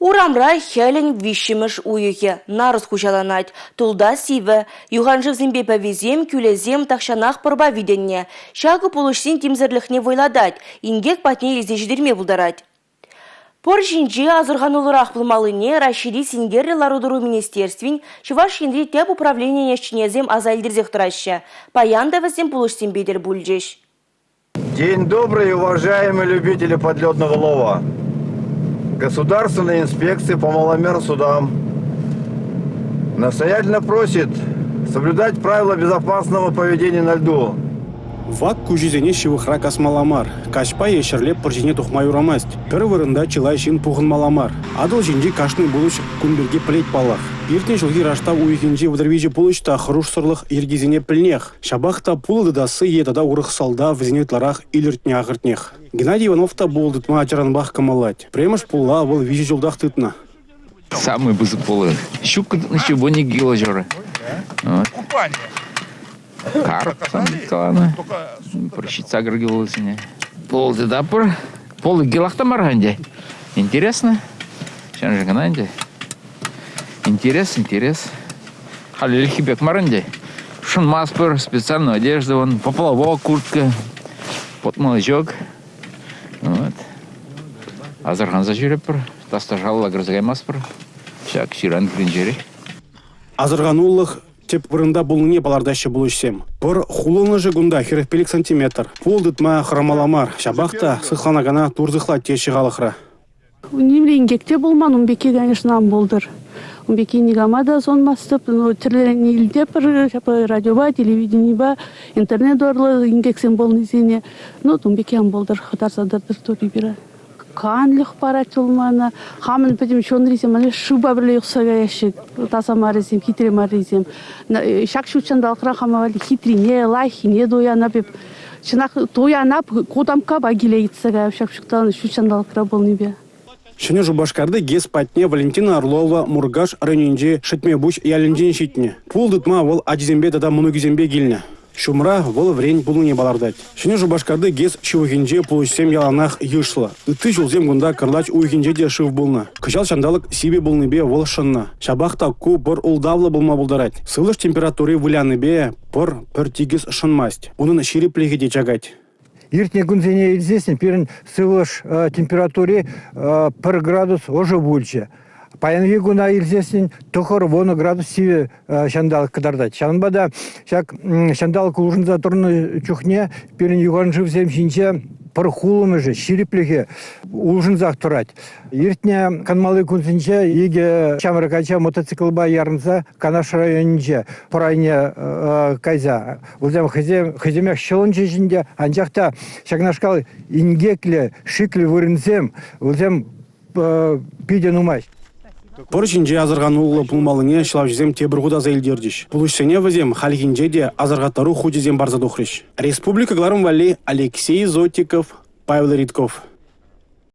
Урамра хӗлӗн виҫҫӗмӗш уйӑхӗ, нарӑс хуҫаланать. Тулта сивӗ. Юханшывсемпе пӗвесем, кӳлӗсем тахҫанах пӑрпа витӗннӗ. Ҫакӑ пулӑҫсен тимсӗрлӗхне вӑйлатать, инкек патне илсе ҫитерме пултарать. Пӑр ҫинче асӑрхануллӑрах пулмаллине Раҫҫейри синкерлӗ лару-тӑру министерствин Чӑваш Енри тӗп управленийӗн ӗҫченӗсем аса илтерсех тӑраҫҫӗ. Паян та вӗсем пулӑҫсемпе тӗл пулчӗҫ. День добрый, уважаемые любители подледного лова! Государственная инспекция по маломерным судам настоятельно просит соблюдать правила безопасного поведения на льду. Вак куҫӗсене ҫывӑхра касмалла мар. Каҫпа е ҫӗрле пӑр ҫине тухма юрамасть. Пӗр вырӑнта чылай ҫын пухӑнмалла мар. Атӑл ҫинчи кашни пулӑҫ кун пирки пӗлет паллах. Иртнӗ ҫулхи раштав уйӑхӗнчи 33 пулӑҫ та хӑрушсӑрлӑх йӗркисене пӗлнех. Ҫапах та пулӑ тытасси е тата урӑх сӑлтав вӗсене ытларах илӗртнӗ ахӑртнех. Геннадий Иванов та пулӑ тытма ачаранпах кӑмӑллать. Пӗрремӗш пулла вӑл виҫӗ ҫултах тытнӑ. Самый пысӑк пулӑ. Щука тытнӑ вуник кило ҫурӑ. Карп там каланӑ. Пӗр ҫитса килосене. Пулӑ тытатпӑр. Пулӑ килах та мар-ха ӗнтӗ. Интересно. Ҫавӑншӑн кӑна ӗнтӗ. Интерес, интерес. Халь ӗлӗкхи пек мар ӗнтӗ. Шӑнмастпӑр, специальная одежда вон, поплавок, куртка, подмалачок. Вот. Асӑрханса ҫӳретпӗр, таста-шалла кӗрсе каймастпӑр. Ҫак ҫыран хӗрринчерех. Асӑрханулӑх тӗп вырӑнта пулнине палӑртаҫҫӗ пулӑҫсем. Пӑр хулӑнӑшӗ кунта 45 сантиметр. Пулӑ тытма хӑрамалла мар, ҫапах та сыхланакана тур сыхлать теҫҫӗ халӑхра. Нимле инкек те пулман, ун пекки, конечно, ан пултӑр. Ун пекки никама та сӑнмастӑп. Ну, тӗрлӗрен илтетпӗр ҫапла радиопа, телевиденипа, интернет урлӑ инкексем пулнисене. Ну, ун пекки ан пултӑр, хӑтарса тӑтӑр Турри пире. Канлӗх парать вӑл мана. Хамӑн пӗтӗм чунрисем мана шывпа пӗрле юхса каяҫҫӗ, таса маррисем, хитре маррисем. Ҫак ҫут ҫанталӑкра хама валли хитрине, лайӑххине туянап эп. Чӑнах, туянап, кутамккапа киле йӑтса каяп ҫак ҫут ҫанталӑкра пулнипе. Ҫӗнӗ Шупашкарти ГЭС патне Валентина Орлова Муркаш районӗнчи Шӗтмепуҫ ялӗнчен ҫитнӗ. Пулӑ тытма вӑл ачисемпе тата мӑнукӗсемпе килнӗ. Ҫумра вӑл вӗрен пулнине палӑртать. Ҫӗнӗ Шупашкарти ГЭС ҫывӑхӗнче пулӑҫсем яланах йышлӑ. Ытти ҫулсем кунта кӑрлач уйӑхӗнче те шыв пулнӑ. Кӑҫал ҫанталӑк сивӗ пулнипе вӑл шӑннӑ. Ҫапах та ку пӑр ултавлӑ пулма пултарать. Сывлӑш температури вылянипе пӑр пӗр тикӗс шӑнмасть. Унӑн ҫирӗплӗхӗ те чакать. Иртнӗ кунсене илсессӗн пирӗн сывлӑш температури пӗр градус ӑшӑ пулчӗ. Паянхи куна илсессӗн 9-10 градус сивӗ ҫанталӑк кӑтартать. Ҫавӑнпа та ҫак ҫанталӑк улшӑнса тӑнӑ чухне пирӗн юханшывсем ҫинче пӑр хулӑмӑшӗ, ҫирӗплӗхӗ улшӑнсах тӑрать. Иртнӗ канмалли кунсенче икӗ ҫамрӑк ача мотоциклпа ярӑнса Канаш районӗнче пӑр айне кайса вӗсем хӑйсемех ҫӑлӑнчӗҫ ӗнтӗ, анчах та ҫакнашкал инкеклӗ, шиклӗ вырӑнсем вӗсем питӗ нумай. Пӑр ҫинче асӑрхануллӑ пулмаллине ҫӑлавҫӑсем тепӗр хут аса илтерчӗҫ. Пулӑҫсене вӗсем хальхинче те асӑрхаттару хучӗсем парса тухрӗҫ. Республика кӑларӑм валли Алексей Зотиков, Павел Ритков.